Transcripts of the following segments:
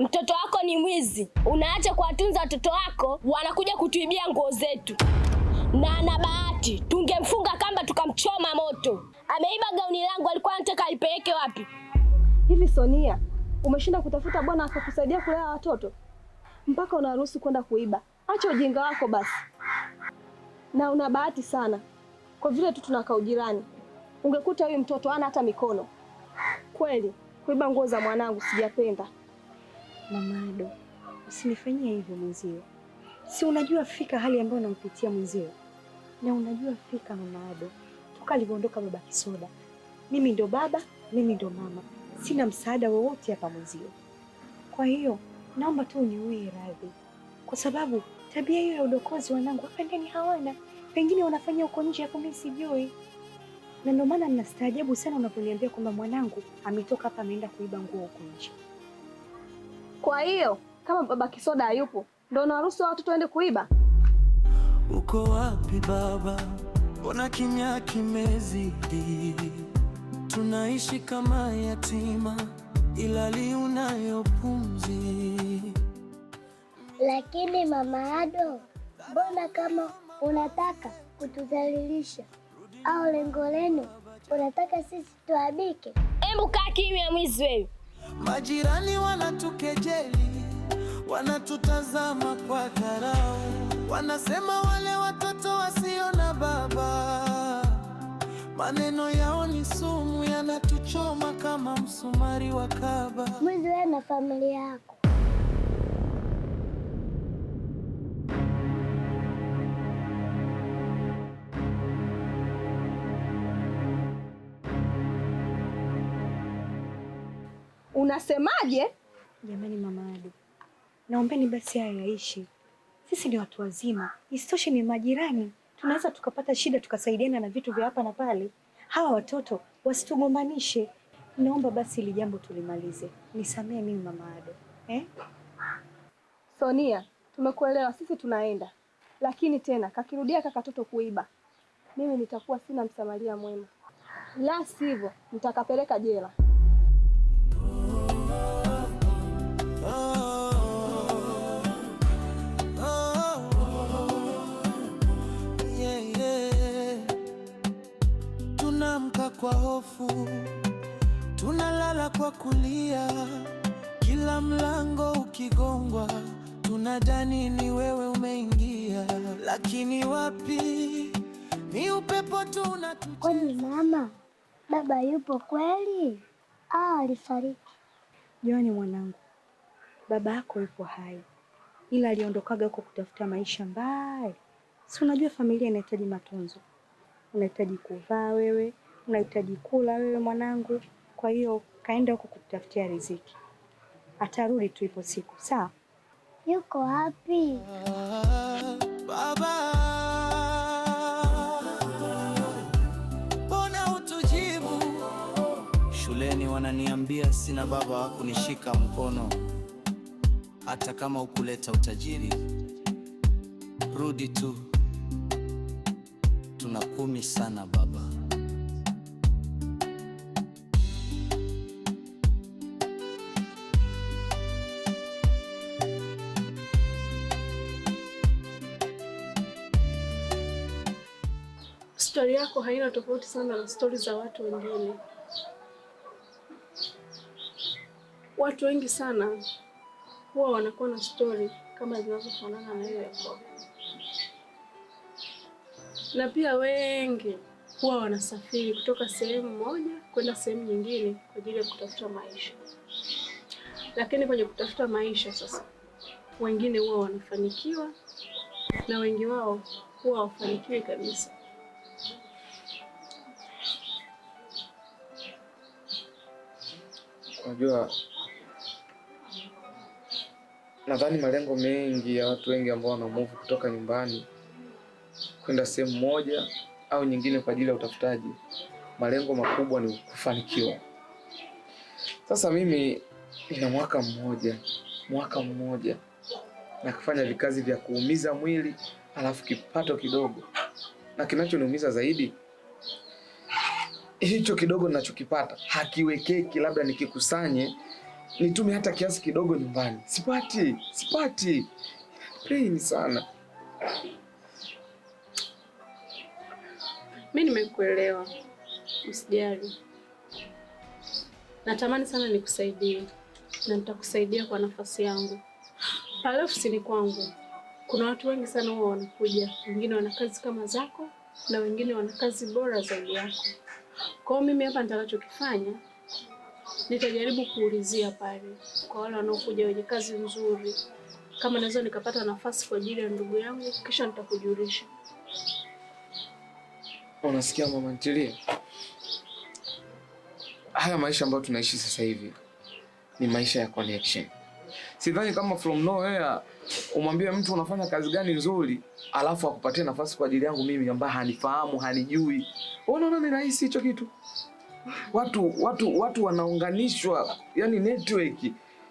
Mtoto wako ni mwizi, unaacha kuwatunza watoto wako, wanakuja kutuibia nguo zetu. Na ana bahati, tungemfunga kamba tukamchoma moto. Ameiba gauni langu, alikuwa anataka alipeleke wapi? Hivi Sonia, umeshinda kutafuta bwana akakusaidia kulea watoto mpaka unaruhusu kwenda kuiba? Acha ujinga wako basi. Na una bahati sana kwa vile tu tunakaa ujirani, ungekuta huyu mtoto hana hata mikono. Kweli kuiba nguo za mwanangu sijapenda. Mama Ado, usinifanyie hivyo mwenzio. Si unajua fika hali ambayo nampitia mwenzio, na unajua fika Mama Ado, toka alivyoondoka baba Kisoda, mimi ndo baba, mimi ndo mama, sina msaada wowote hapa mwenzio. Kwa hiyo naomba tu uniwie radhi, kwa sababu tabia hiyo ya udokozi wanangu hapa ndani hawana, pengine wanafanya huko nje, hapo mimi sijui. Na ndio maana ninastaajabu sana unaponiambia kwamba mwanangu ametoka hapa ameenda kuiba nguo huko nje. Kwa hiyo kama baba Kisoda hayupo, ndo unaruhusu watoto waende kuiba? Uko wapi baba? Mbona kimya kimezidi? Tunaishi kama yatima, ilhali unayo pumzi. Lakini mama Ado, mbona kama unataka kutudhalilisha au lengo lenu unataka sisi tuabike? Hebu kaa kimya mwizi wewe. Majirani wanatukejeli, wanatutazama kwa dharau, wanasema wale watoto wasio na baba. Maneno yao ni sumu, yanatuchoma kama msumari wa kaba. Mwizi wewe na familia yako. Unasemaje? Jamani mama Ado, naombeni basi haya yaishi. Sisi ni watu wazima, isitoshe ni majirani, tunaweza tukapata shida tukasaidiana na vitu vya hapa na pale. Hawa watoto wasitugombanishe. Naomba basi hili jambo tulimalize. Nisamee mimi mama Ado, eh? Sonia, tumekuelewa, sisi tunaenda, lakini tena kakirudia kaka katoto kuiba, mimi nitakuwa sina msamaria mwema, la sivyo nitakapeleka jela. Oh, yeah, yeah. Tunaamka kwa hofu, tunalala kwa kulia, kila mlango ukigongwa tunadhani ni wewe umeingia, lakini wapi, ni upepo tu unatucheza. Kwani mama, baba yupo kweli au alifariki? Joni mwanangu, baba yako yupo hai, ila aliondokaga huko kutafuta maisha mbali. Si unajua familia inahitaji matunzo, unahitaji kuvaa wewe, unahitaji kula wewe mwanangu. Kwa hiyo kaenda huko kutafutia riziki, atarudi tu ipo siku, sawa? Yuko wapi? Baba, mbona hutujibu? Shuleni wananiambia sina baba wa kunishika mkono, hata kama hukuleta utajiri, rudi tu, tunakumi sana baba. Stori yako haina tofauti sana na stori za watu wengine. Watu wengi sana huwa wanakuwa na stori kama zinazofanana na hiyo yako, na pia wengi huwa wanasafiri kutoka sehemu moja kwenda sehemu nyingine kwa ajili ya kutafuta maisha. Lakini kwenye kutafuta maisha sasa, wengine huwa wanafanikiwa na wengi wao huwa hawafanikiwi kabisa. Unajua, nadhani malengo mengi ya watu wengi ambao wana move kutoka nyumbani kwenda sehemu moja au nyingine kwa ajili ya utafutaji, malengo makubwa ni kufanikiwa. Sasa mimi nina mwaka mmoja na kufanya vikazi vya kuumiza mwili alafu kipato kidogo, na kinachoniumiza zaidi hicho kidogo ninachokipata hakiwekeki, labda nikikusanye Nitume hata kiasi kidogo nyumbani. Sipati, sipati. Pain sana. Mimi nimekuelewa. Usijali. Natamani sana nikusaidie na nitakusaidia kwa nafasi yangu. Pale ofisini kwangu kuna watu wengi sana huwa wanakuja, wengine wana kazi kama zako na wengine wana kazi bora zaidi yako. Kwa hiyo mimi hapa nitakachokifanya, nitajaribu kuulizia pale kwa wale wanaokuja wenye kazi nzuri, kama naweza nikapata nafasi kwa ajili ya ndugu yangu, kisha nitakujulisha. Unasikia mama ntilie? Haya maisha ambayo tunaishi sasa hivi ni maisha ya connection. Sidhani kama from nowhere umwambie mtu unafanya kazi gani nzuri alafu akupatie nafasi kwa ajili yangu mimi ambaye hanifahamu, hanijui. Unaona ni rahisi hicho kitu? Watu wanaunganishwa, yani network.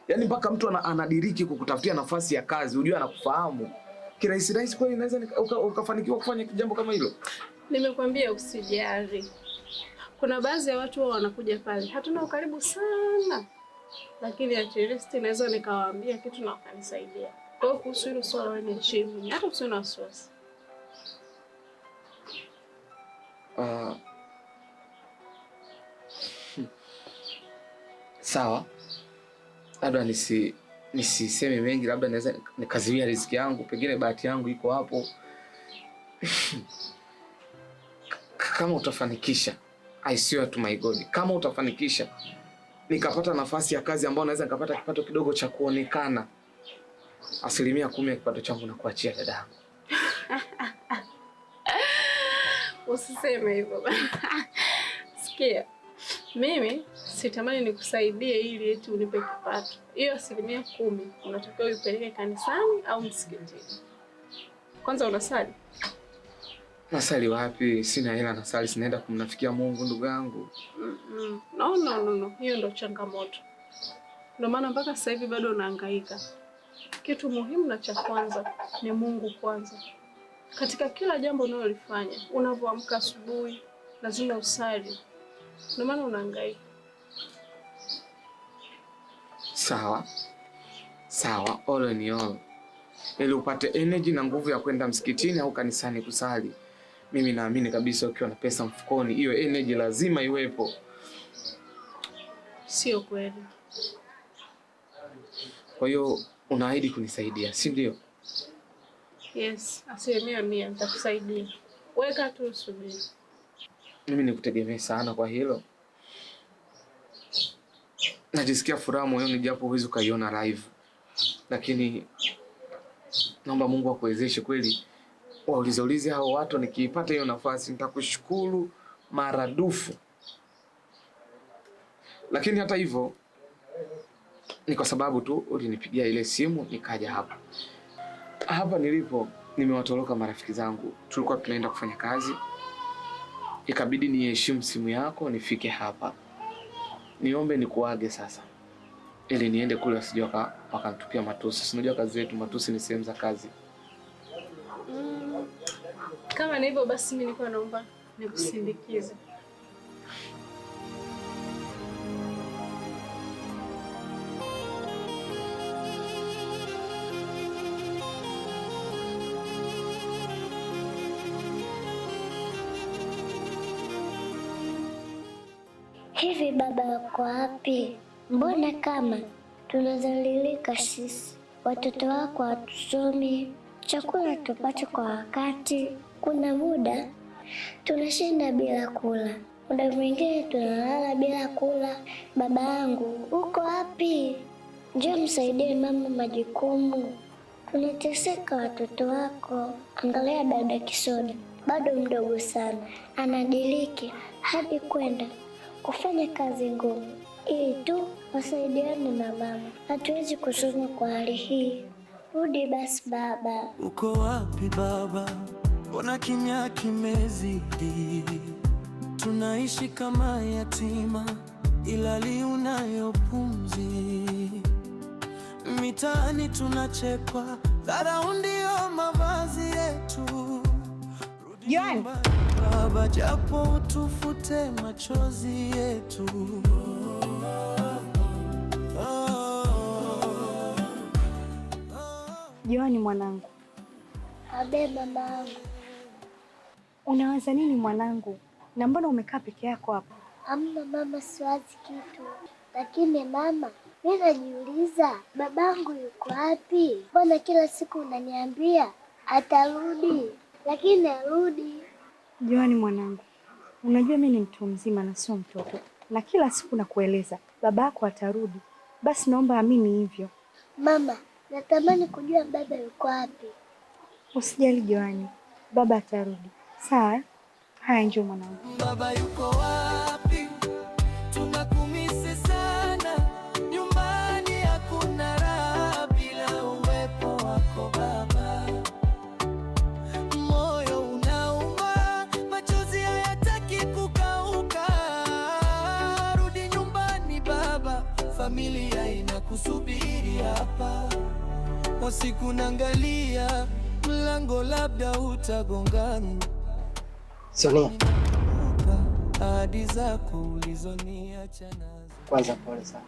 Yani mpaka mtu anadiriki kukutafutia nafasi ya kazi, unajua anakufahamu. Kirahisi rahisi kweli inaweza ukafanikiwa kufanya jambo kama hilo? Nimekwambia usijali. Kuna baadhi ya watu wao wanakuja pale, hatuna ukaribu sana, lakini at least naweza nikawaambia kitu na wakanisaidia. Kwa hiyo kuhusu hilo swala wewe niachie mimi, hata usiwe na wasiwasi. Sawa, labda nisiseme mengi, labda naweza nikaziwia riziki yangu, pengine bahati yangu iko hapo. Kama utafanikisha, I swear to my God, kama utafanikisha nikapata nafasi ya kazi ambayo naweza nikapata kipato kidogo cha kuonekana, 10% ya kipato changu na kuachia dadangu. Usiseme hivyo. Sikia, mimi sitamani nikusaidie ili eti unipe kipato. Hiyo 10% unatakiwa uipeleke kanisani au msikitini. Kwanza unasali? Nasali wapi? Sina hela nasali, sinaenda kumnafikia Mungu ndugu yangu. No, no, no, no. Hiyo ndo changamoto. Ndio maana mpaka sasa hivi bado unahangaika. Kitu muhimu na cha kwanza ni Mungu kwanza. Katika kila jambo unalolifanya, unapoamka asubuhi lazima usali. Ndio maana unahangaika. Sawa. Sawa, all in all. Ili upate energy na nguvu ya kwenda msikitini au kanisani kusali. Mimi naamini kabisa ukiwa na pesa mfukoni, hiyo energy lazima iwepo. Sio kweli. Kwa hiyo unaahidi kunisaidia, si ndio? Yes, 100% nitakusaidia. Weka tu usubiri. Mimi nikutegemee sana kwa hilo. Najisikia furaha moyoni japo huwezi ukaiona live. Lakini naomba Mungu akuwezeshe kweli. Waulize ulize hao watu, nikiipata hiyo nafasi nitakushukuru maradufu. Lakini hata hivyo ni kwa sababu tu ulinipigia ile simu nikaja hapa. Hapa nilipo nimewatoroka marafiki zangu. Tulikuwa tunaenda kufanya kazi. Ikabidi niheshimu simu yako nifike hapa. Niombe nikuage sasa ili niende kule wasije wakanitupia matusi. Si unajua kazi yetu, matusi ni sehemu za kazi. Kama ni hivyo basi mimi nilikuwa naomba nikusindikize. Hivi baba wako wapi? Mbona kama tunadhalilika sisi? Watoto wako hatusomi, chakula tupate kwa wakati. Kuna muda tunashinda bila kula, muda mwingine tunalala bila kula. Baba yangu uko wapi? Njoo msaidie mama majukumu, tunateseka watoto wako. Angalia dada Kisoda, bado mdogo sana, anadiriki hadi kwenda kufanya kazi ngumu ili tu wasaidiane na mama. Hatuwezi kusoma kwa hali hii. Rudi basi baba. Uko wapi baba? Mbona kimya kimezidi? Tunaishi kama yatima, ilali unayo pumzi. Mitaani tunachekwa, dharau ndio mavazi yetu. Rudi nyumbani baba, japo utufute machozi yetu. Joani mwanangu. Abe mamangu. Unawaza nini mwanangu? Na mbona umekaa peke yako hapa? Hamna mama, siwazi kitu. Lakini mama, mimi najiuliza babangu yuko wapi? Mbona kila siku unaniambia atarudi, lakini arudi. Joani mwanangu, unajua mimi ni mtu mzima na sio mtoto, na kila siku nakueleza babako atarudi. Basi naomba amini hivyo. Mama, natamani kujua baba yuko wapi. Usijali Joani, baba atarudi. Sawa? Haya, njoo mwanangu. Baba yuko wapi? Tunakumisi sana. Nyumbani hakuna raha bila uwepo wako baba. Moyo unauma, machozi hayataki kukauka. Rudi nyumbani baba, familia inakusubiri hapa. Usiku naangalia mlango, labda utagongana. Sonia, Ahadi zako ulizoniacha nazo. Kwanza pole sana.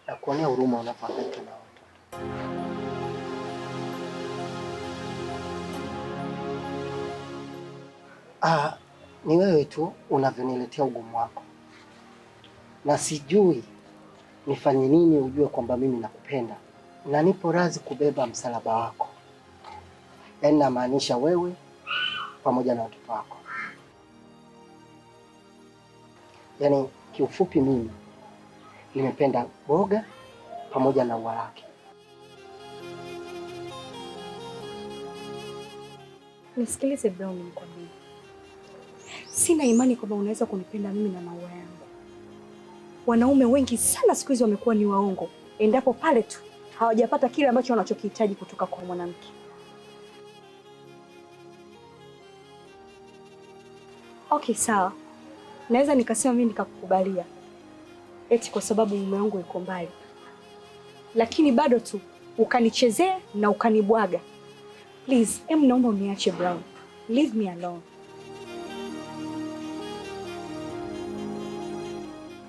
Na kuonea huruma unapohangaika na watoto. Ni wewe tu unavyoniletea ugumu wako. Na sijui nifanye nini ujue kwamba mimi nakupenda na nipo radhi kubeba msalaba wako. Yaani namaanisha wewe pamoja na watoto wako. Yaani kiufupi mimi nimependa boga pamoja na ua lake. Nisikilize Brown, nikwambie. Sina imani kwamba unaweza kunipenda mimi na maua yangu. Wanaume wengi sana siku hizi wamekuwa ni waongo, endapo pale tu hawajapata kile ambacho wanachokihitaji kutoka kwa mwanamke. Okay, sawa. Naweza nikasema mimi nikakukubalia eti kwa sababu mume wangu yuko mbali, lakini bado tu ukanichezea na ukanibwaga. Please, naomba uniache Brown. Leave me alone.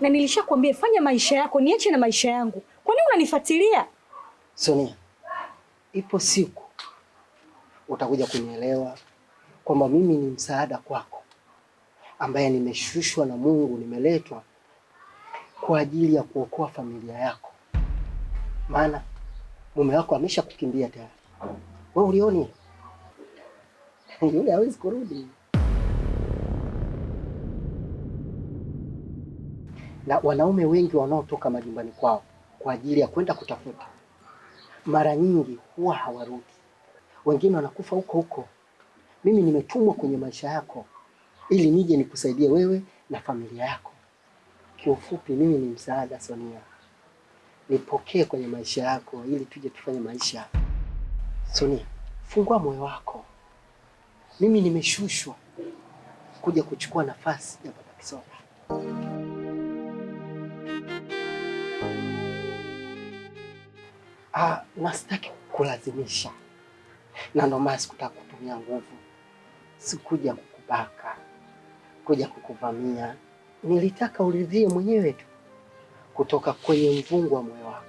Na nilishakwambia fanya maisha yako, niache na maisha yangu. Kwa nini unanifuatilia? Sonia, ipo siku utakuja kunielewa kwamba mimi ni msaada kwako, ambaye nimeshushwa na Mungu, nimeletwa kwa ajili ya kuokoa familia yako. Maana mume wako ameshakukimbia tayari. Wewe ulioni? Yule hawezi kurudi. Na wanaume wengi wanaotoka majumbani kwao kwa ajili ya kwenda kutafuta, mara nyingi huwa hawarudi. Wengine wanakufa huko huko. Mimi nimetumwa kwenye maisha yako ili nije nikusaidie wewe na familia yako. Kiufupi mimi ni msaada Sonia. Nipokee kwenye maisha yako ili tuje tufanye maisha. Sonia, fungua moyo wako. Mimi nimeshushwa kuja kuchukua nafasi ya Baba Kisoda. Na sitaki kulazimisha. Na ndio maana sikutaka kutumia nguvu. Sikuja kukubaka, kuja kukuvamia. Nilitaka uridhie mwenyewe tu kutoka kwenye mvungu wa moyo wako.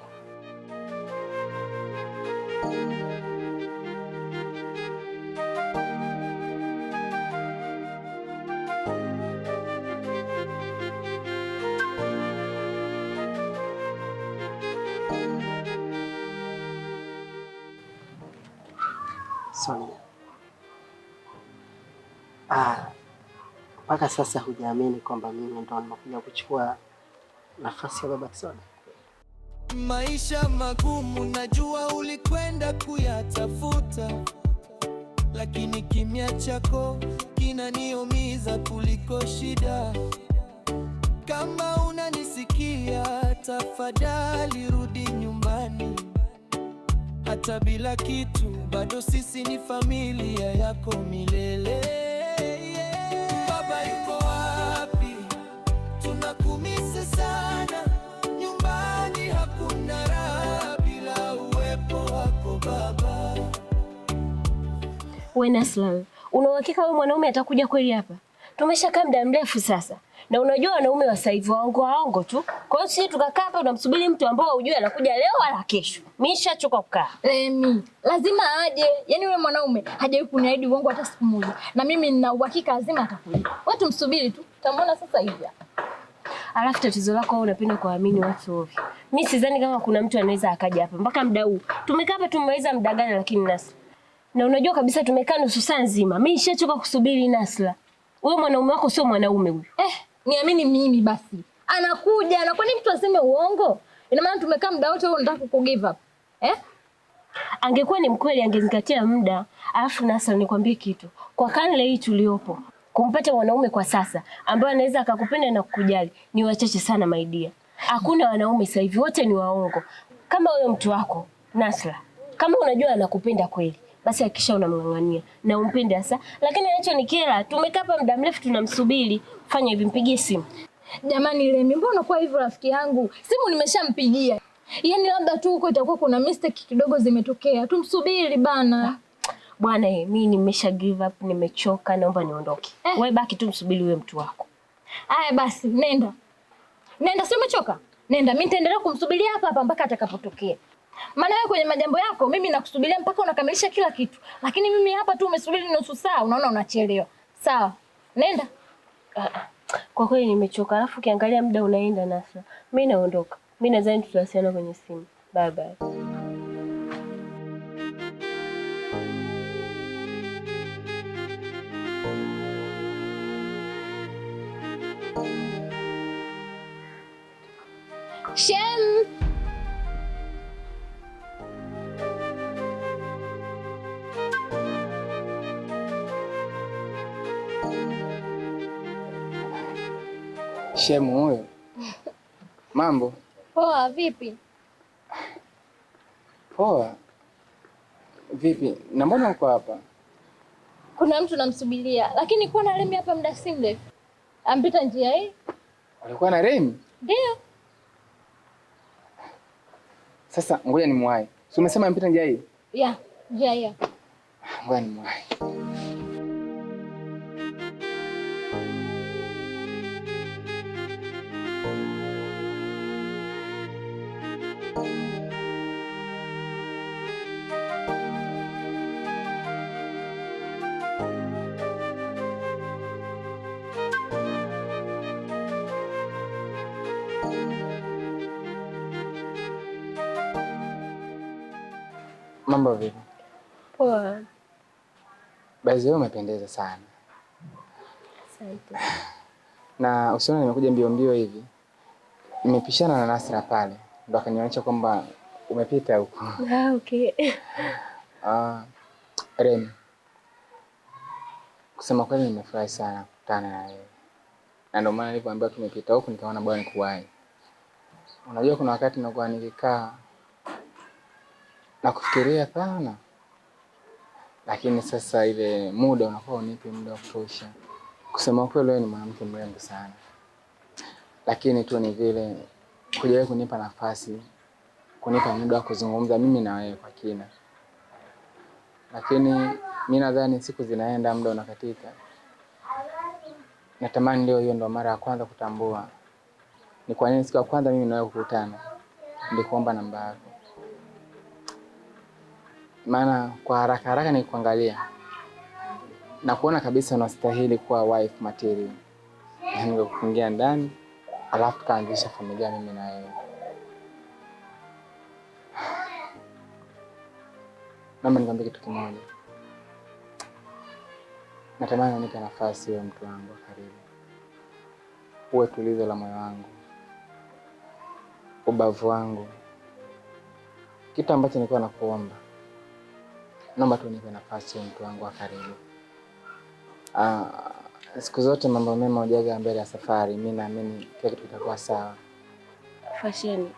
Sonia, mpaka sasa hujaamini kwamba mimi ndo nimekuja kuchukua nafasi ya Baba Kisoda? Maisha magumu najua ulikwenda kuyatafuta, lakini kimya chako kinaniumiza kuliko shida. Kama unanisikia, tafadhali rudi nyumbani. Hata bila kitu, bado sisi ni familia yako milele. Baba yuko wapi? Tunakumisi sana. Nyumbani hakuna raha bila uwepo wako baba. We Nasla, una uhakika wewe mwanaume atakuja kweli hapa? Tumeshakaa muda mrefu sasa. Na unajua wanaume wa sasa hivi waongo waongo tu. Kwa hiyo sisi tukakaa hapa tunamsubiri mtu ambao hujui anakuja leo wala kesho. Mimi nishachoka kukaa. Remi, lazima aje. Yaani yule mwanaume hajawahi kuniahidi uongo hata siku moja. Na mimi nina uhakika lazima atakuja. Wewe tumsubiri tu. Utamwona sasa hivi hapa. Alafu tatizo lako wewe unapenda kuamini watu ovyo. Mimi sidhani kama kuna mtu anaweza akaja hapa mpaka muda huu. Tumekaa hapa tumemaliza muda gani lakini Nasra? Na unajua kabisa tumekaa nusu saa nzima. Mimi nishachoka kusubiri Nasra. Huyo mwanaume wako sio mwanaume huyu. Niamini mimi basi. Anakuja, na kwani mtu aseme uongo? Ina maana tumekaa muda wote wewe unataka ku give up. Eh? Angekuwa ni mkweli angezingatia muda. Alafu Nasra nikwambie kitu. Kwa karne hii tuliopo, kumpata mwanaume kwa sasa ambaye anaweza akakupenda na kukujali ni wachache sana my dear. Hakuna wanaume sasa hivi, wote ni waongo. Kama huyo mtu wako Nasra, kama unajua anakupenda kweli, basi hakikisha unamng'ang'ania na umpende hasa. Lakini anachonikera, tumekaa hapa muda mrefu tunamsubiri. Fanya hivi, mpigie simu. Jamani Remi, mbona unakuwa hivyo rafiki yangu? Simu nimeshampigia. Yaani labda tu huko itakuwa kuna mistake kidogo zimetokea. Tumsubiri bana. Bwana, mimi nimesha give up, nimechoka, naomba niondoke. Wewe baki tu msubiri huyo mtu wako. Aya basi, nenda. Nenda, si umechoka? Nenda, mimi nitaendelea kumsubiria hapa hapa mpaka atakapotokea. Maana wewe kwenye majambo yako mimi nakusubiria mpaka unakamilisha kila kitu. Lakini mimi hapa tu umesubiri nusu saa, unaona unachelewa. Sawa. Nenda. Kwa kweli nimechoka. Alafu ukiangalia muda unaenda Nasra. Mimi naondoka. Mimi nadhani tutawasiliana kwenye simu. Bye bye. Shem. Shemu huyo. Mambo? Poa, vipi? Poa. Vipi? Na mbona uko hapa? Kuna mtu namsubiria, lakini kuwa na Remi hapa muda si mrefu. Ampita njia hii? Ulikuwa na Remi? Ndio. Sasa ngoja nimwahi. Si umesema ampita njia hii? Ya, njia hii. Ngoja nimwahi. Mambo vipi? Poa. Bazi wewe umependeza sana. Asante. Na usione nimekuja mbio mbio hivi. Nimepishana na Nasra pale. Ndo akanionyesha kwamba umepita huko. Ah, okay. Remi. Kusema kweli nimefurahi sana kukutana na wewe. Na ndio maana nilipoambiwa tumepita huko nikaona bwana nikuwahi. Unajua kuna wakati nakuwa nikikaa na kufikiria sana. Lakini sasa ile muda unakuwa unipi muda wa kutosha. Kusema kweli wewe ni mwanamke mrembo sana. Lakini tu ni vile hujawahi kunipa nafasi, kunipa muda wa kuzungumza mimi na wewe kwa kina. Lakini mimi nadhani siku zinaenda, muda unakatika. Natamani leo hiyo ndo mara ya kwanza kutambua ni kwa nini siku ya kwanza mimi na wewe kukutana nilikuomba namba yako. Maana kwa haraka haraka nikuangalia na kuona kabisa unastahili kuwa wife material. Ningekufungia ndani alafu tukaanzisha familia mimi na wewe. Naomba nikwambie kitu kimoja. Natamani unipe nafasi wewe mtu wangu wa karibu. Uwe tulizo la moyo wangu, ubavu wangu. Kitu ambacho nilikuwa nakuomba, naomba tu unipe nafasi wewe mtu wangu wa karibu. Siku zote mambo mema hujaga mbele ya safari. Mimi naamini kila kitu kitakuwa sawa. Fasheni,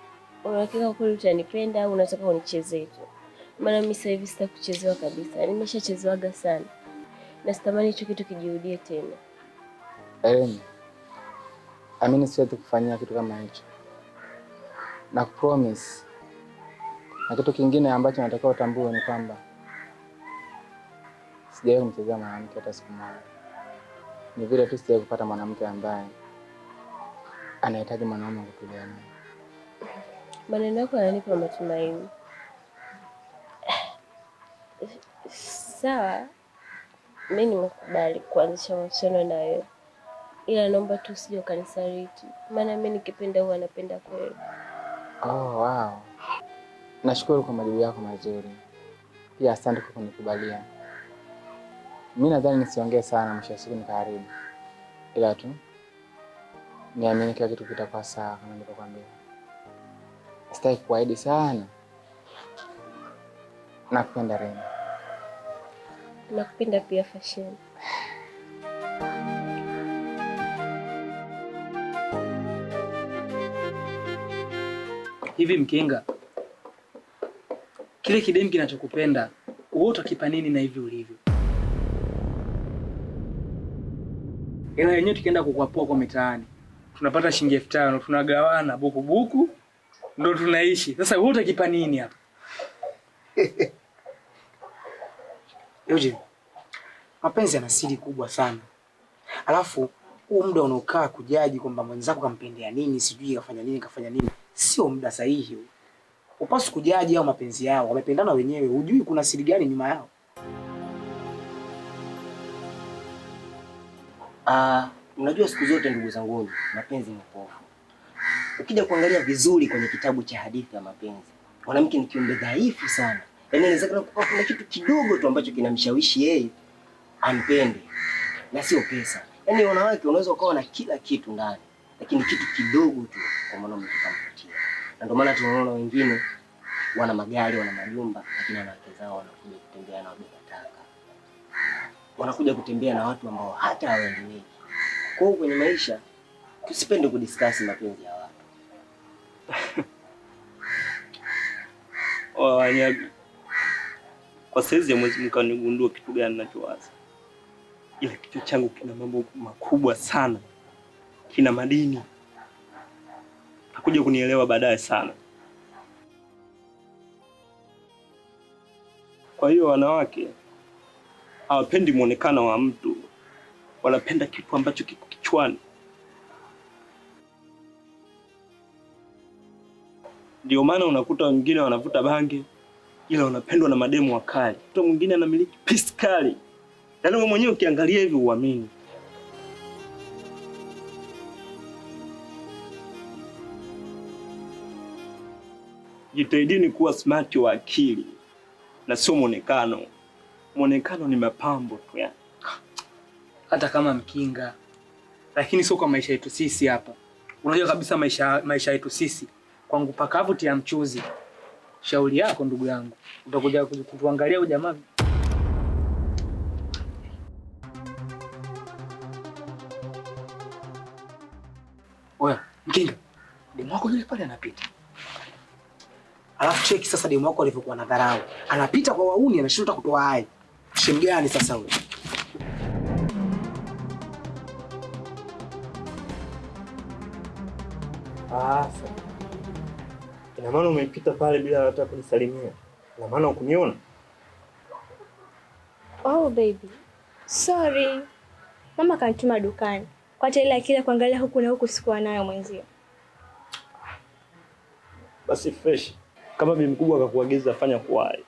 unahakika kweli utanipenda au unataka unichezee tu? Maana mimi sasa hivi sitaki kuchezewa kabisa. Nimeshachezewaga sana. Na sitamani hicho kitu kijirudie tena. Remi, amini siwezi kufanyia kitu kama hicho. Na kupromise. Na kitu kingine ambacho natakiwa utambue ni kwamba sijawahi kumchezea mwanamke hata siku moja. Ni vile tu sijawahi kupata mwanamke ambaye Anahitaji mwanaume kutulia naye. Maneno yako yananipa matumaini. Sawa, mi nimekubali kuanzisha mahusiano na wewe, ila naomba tu usije ukanisaliti, maana mi nikipenda huwa napenda kweli. Oh, wow. Nashukuru kwa majibu yako mazuri. Pia asante kwa kunikubalia. Mi nadhani nisiongee sana, mwisho wa siku nikaharibu, ila tu niamini kila kitu kitakuwa sawa kama nilivyokuambia. Sitaki kuahidi sana. Nakupenda Rema. Nakupenda pia Fashion. Hivi mkinga, kile kidemu kinachokupenda wewe utakipa nini na hivi ulivyo? Ila yenyewe tukienda kukwapua kwa mitaani tunapata shilingi 5,000 tunagawana buku buku, ndo tunaishi. Sasa wewe utakipa nini hapa? Eugene, mapenzi yana siri kubwa sana. Alafu huu muda unaokaa kujaji kwamba mwenzako kampendea nini, sijui kafanya nini, kafanya nini, sio muda sahihi huu. Upaswi kujaji hao mapenzi yao, wamependana wenyewe, hujui kuna siri gani nyuma yao. Unajua siku zote ndugu zanguni, mapenzi ni upofu. Ukija kuangalia vizuri kwenye kitabu cha hadithi ya mapenzi, mwanamke ni kiumbe dhaifu sana. Yaani inawezekana kuwa kuna kitu kidogo tu ambacho kinamshawishi yeye ampende, na sio pesa. Yaani wanawake unaweza ukawa na kila kitu ndani, lakini kitu kidogo tu kwa mwanaume kikamvutia. Na ndio maana tunaona wengine wana magari, wana majumba, lakini wanawake zao wanakuja kutembea na wabeba taka, wanakuja kutembea na watu ambao hata hawaeleweki. Kwa hiyo kwenye maisha tusipende kudiscuss mapenzi ya watu. Wanyaga, kwa saizi ya mwezi mkanigundua kitu gani ninachowaza, ila kichwa changu kina mambo makubwa sana, kina madini. Takuja kunielewa baadaye sana. Kwa hiyo wanawake hawapendi muonekano wa mtu, wanapenda kitu ambacho kiko kichwani. Ndio maana unakuta wengine wanavuta bangi ila wanapendwa na mademu wakali. Mtu mwingine anamiliki pisi kali, yaani wewe mwenyewe ukiangalia hivi uamini. Jitahidini kuwa smart wa akili na sio muonekano. Muonekano ni mapambo tu yani. Hata kama mkinga, lakini sio kwa maisha yetu sisi hapa. Unajua kabisa maisha yetu sisi kwangu pakavu tia mchuzi. Shauri yako ndugu yangu, utakuja kutuangalia ujamaa. Oya, mkinga, demu wako yule pale anapita. Alafu cheki sasa demu wako alivyokuwa na dharau. Anapita kwa wauni, anashindwa kutoa hai. Shem gani sasa huyo? Sasa. Ina maana umepita pale bila hata kunisalimia. Ina maana hukuniona? Oh baby. Sorry. Mama kanituma dukani. Kwa hata ile akili ya kuangalia huku na huku sikuwa nayo mwenzio. Basi fresh. Kama bi mkubwa akakuagiza fanya kuwahi.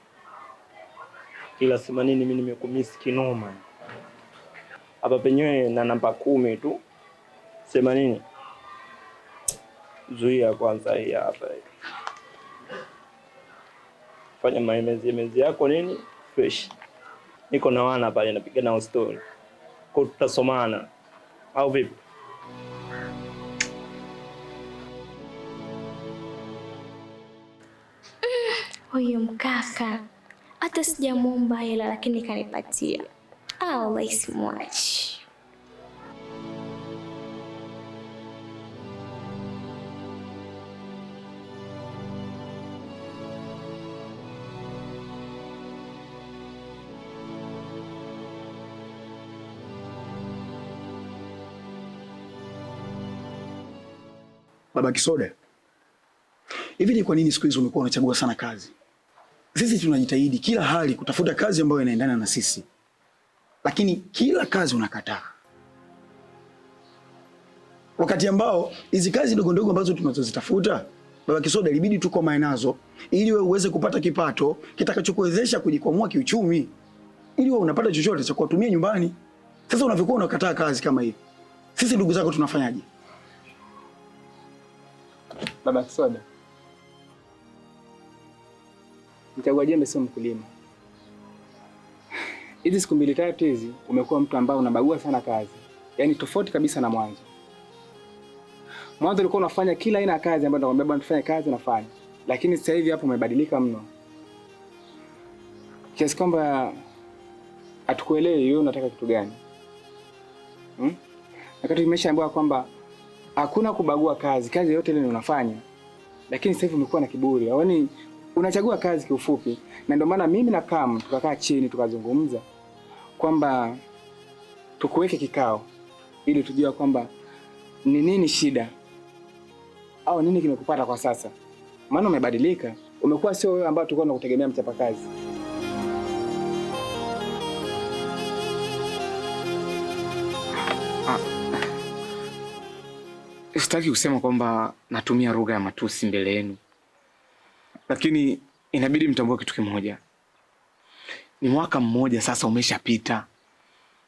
Ila sema nini, mimi nimekumisi kinoma. Hapa penyewe na namba 10 tu. Sema nini? Zuia kwanza hii hapa. Fanya maemezi yako nini? Fresh. Niko na wana pale napiga nao story. Kwa tutasomana. Au vipi? Huyu mkaka hata sijamuomba hela lakini kanipatia. Wallahi simwachi. Baba Kisoda, hivi ni kwa nini siku hizi umekuwa unachagua sana kazi? Sisi tunajitahidi kila hali kutafuta kazi ambayo inaendana na sisi, lakini kila kazi unakataa. Wakati ambao hizi kazi ndogo ndogo ambazo tunazozitafuta Baba Kisoda ilibidi tukomae nazo ili wewe uweze kupata kipato kitakachokuwezesha kujikwamua kiuchumi, ili wewe unapata chochote cha kuwatumia nyumbani. Sasa unavyokuwa unakataa kazi kama hii, sisi ndugu zako tunafanyaje? Baba Kisoda, mchagua jembe sio mkulima. Hizi siku mbili tatu hizi umekuwa mtu ambaye unabagua sana kazi, yaani tofauti kabisa na mwanzo. Mwanzo ulikuwa unafanya kila aina ya kazi ambayo nakwambia bwana tufanye kazi, unafanya, lakini sasa hivi hapo umebadilika mno kiasi kwamba hatukuelewi wewe unataka kitu gani. Wakati umeshaambiwa kwamba hakuna kubagua kazi, kazi yote ile unafanya, lakini sasa hivi umekuwa na kiburi, yaani unachagua kazi kiufupi. Na ndio maana mimi na Kam tukakaa chini tukazungumza kwamba tukuweke kikao ili tujue kwamba ni nini shida au nini kimekupata kwa sasa, maana umebadilika, umekuwa sio wewe ambaye tulikuwa tunakutegemea mchapakazi. Sitaki kusema kwamba natumia lugha ya matusi mbele yenu, lakini inabidi mtambue kitu kimoja. Ni mwaka mmoja sasa umeshapita.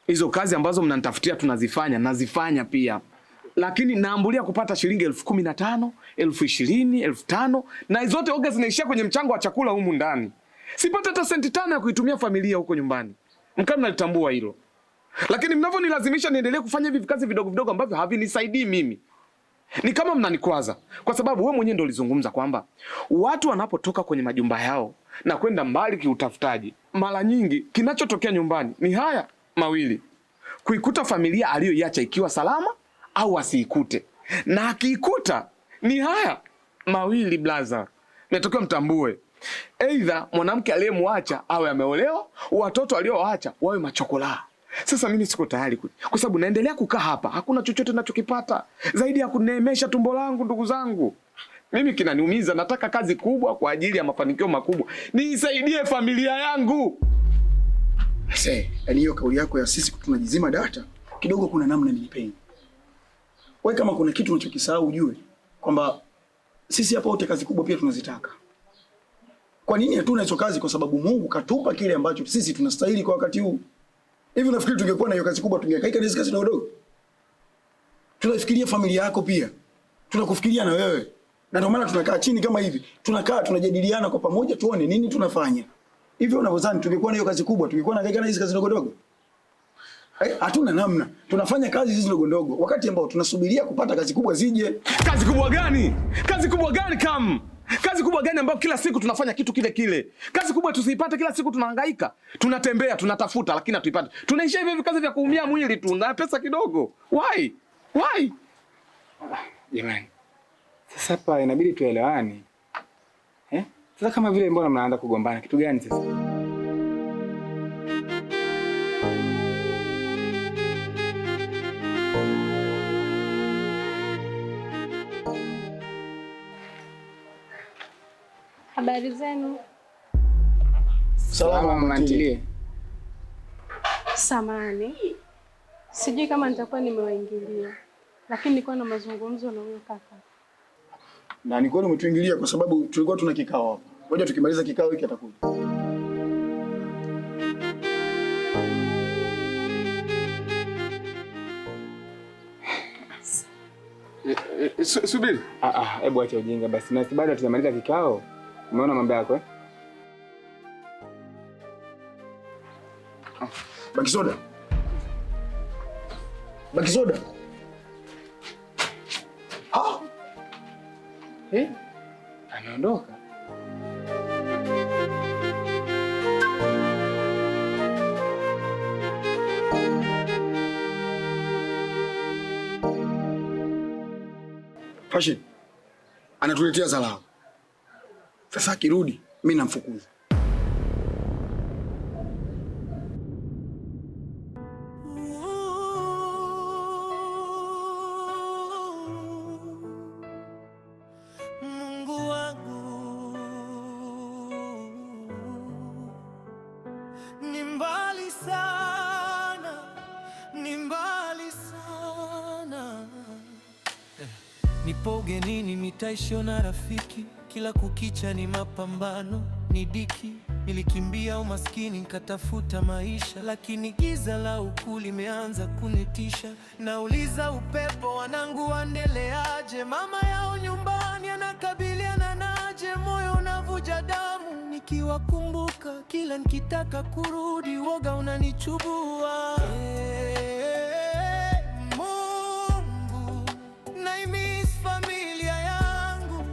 Hizo kazi ambazo mnanitafutia tunazifanya, nazifanya pia, lakini naambulia kupata shilingi 15,000, 20,000, 5,000, na zote oga zinaishia kwenye mchango wa chakula humu ndani. Sipata hata senti 5 ya kuitumia familia huko nyumbani. Mkama mnalitambua hilo. Lakini mnavyonilazimisha niendelee kufanya hivi kazi vidogo vidogo ambavyo havinisaidii mimi, ni kama mnanikwaza, kwa sababu wewe mwenyewe ndio ulizungumza kwamba watu wanapotoka kwenye majumba yao na kwenda mbali kiutafutaji, mara nyingi kinachotokea nyumbani ni haya mawili: kuikuta familia aliyoiacha ikiwa salama au asiikute, na akiikuta ni haya mawili blaza, natakiwa mtambue, aidha mwanamke aliyemwacha awe ameolewa, watoto alioacha wawe machokola. Sasa mimi siko tayari kwa sababu naendelea kukaa hapa, hakuna chochote ninachokipata zaidi ya kuneemesha tumbo langu. Ndugu zangu, mimi kinaniumiza, nataka kazi kubwa kwa ajili ya mafanikio makubwa, niisaidie familia yangu. Sasa, yaani hiyo kauli yako ya sisi tunajizima data kidogo, kuna namna nilipeni. Wewe kama kuna kitu unachokisahau ujue kwamba sisi hapa wote kazi kubwa pia tunazitaka. Kwa nini hatuna hizo kazi? Kwa sababu Mungu katupa kile ambacho sisi tunastahili kwa wakati huu. Hivi unafikiri tungekuwa na hiyo kazi kubwa tungehangaika na hizo kazi ndogo? Tunafikiria familia yako pia. Tunakufikiria na wewe. Na ndio maana tunakaa chini kama hivi. Tunakaa tunajadiliana kwa pamoja tuone nini tunafanya. Hivi unavyozani tungekuwa na hiyo kazi kubwa tungekuwa na hizi kazi ndogo ndogo? Hatuna namna. Tunafanya kazi hizi ndogo ndogo wakati ambao tunasubiria kupata kazi kubwa zije. Kazi kubwa gani? Kazi kubwa gani Kam? Kazi kubwa gani ambayo kila siku tunafanya kitu kile kile? Kazi kubwa tusiipate, kila siku tunahangaika. Tunatembea, tunatafuta lakini hatuipati. Tunaishia hivi hivi kazi vya kuumia mwili tu na pesa kidogo. Why? Why? Jamani. Sasa hapa inabidi tuelewane. Eh? Sasa kama vile mbona mnaanza kugombana kitu gani sasa? Habari zenu? Salama mama ntilie. Samani, sijui kama nitakuwa nimewaingilia, lakini nilikuwa na mazungumzo na huyo kaka. Na ni kweli umetuingilia kwa sababu tulikuwa tuna kikao hapa. Ngoja tukimaliza kikao hiki atakuja. Subiri. Hebu acha ujinga basi. Na bado hatujamaliza kikao. Umeona mambo yako eh? Bakisoda. Bakisoda. Ha? Eh? Ameondoka. Fashion. Anatuletea dharau. Sasa akirudi mimi namfukuza. Mungu wangu ni mbali sana, ni mbali sana. Nipo ugenini, nitaishiwa na rafiki. Kila kukicha ni mapambano, ni diki. Nilikimbia umaskini nikatafuta maisha, lakini giza la huku limeanza kunitisha. Nauliza upepo, wanangu waendeleaje? Mama yao nyumbani anakabiliana naje? Moyo unavuja damu nikiwakumbuka, kila nikitaka kurudi woga unanichubua. Hey, Mungu, naimiss familia yangu,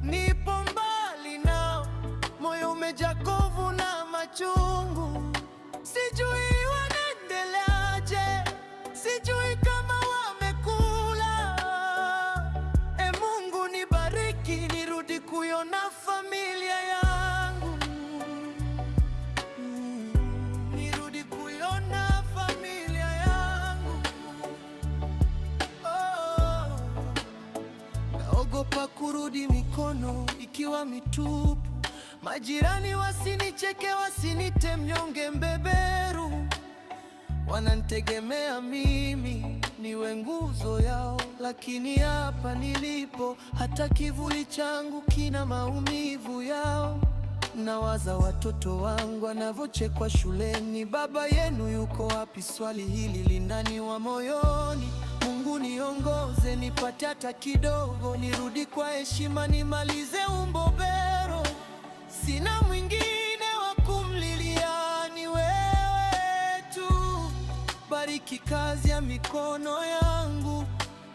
nipo mbali nao, moyo umejaa kovu na machungu, sijui wanaendeleaje, sijui kama wamekula. E Mungu nibariki, nirudi kuiona familia yangu, nirudi kuiona familia yangu. Oh. Naogopa kurudi mikono ikiwa mitupu, majirani wasinicheke, wasinite mnyonge mbeberu. Wananitegemea mimi niwe nguzo yao, lakini hapa nilipo hata kivuli changu kina maumivu yao. Nawaza watoto wangu wanavyochekwa shuleni, baba yenu yuko wapi? Swali hili linaniua moyoni. Mungu niongoze, nipate hata kidogo, nirudi kwa heshima, nimalize umbobero. Sina mwingine wa kumlilia, ni wewe tu. Bariki kazi ya mikono yangu,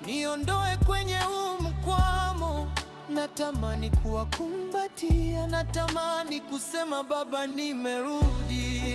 niondoe kwenye huu mkwamo. Natamani kuwakumbatia, natamani kusema baba, nimerudi.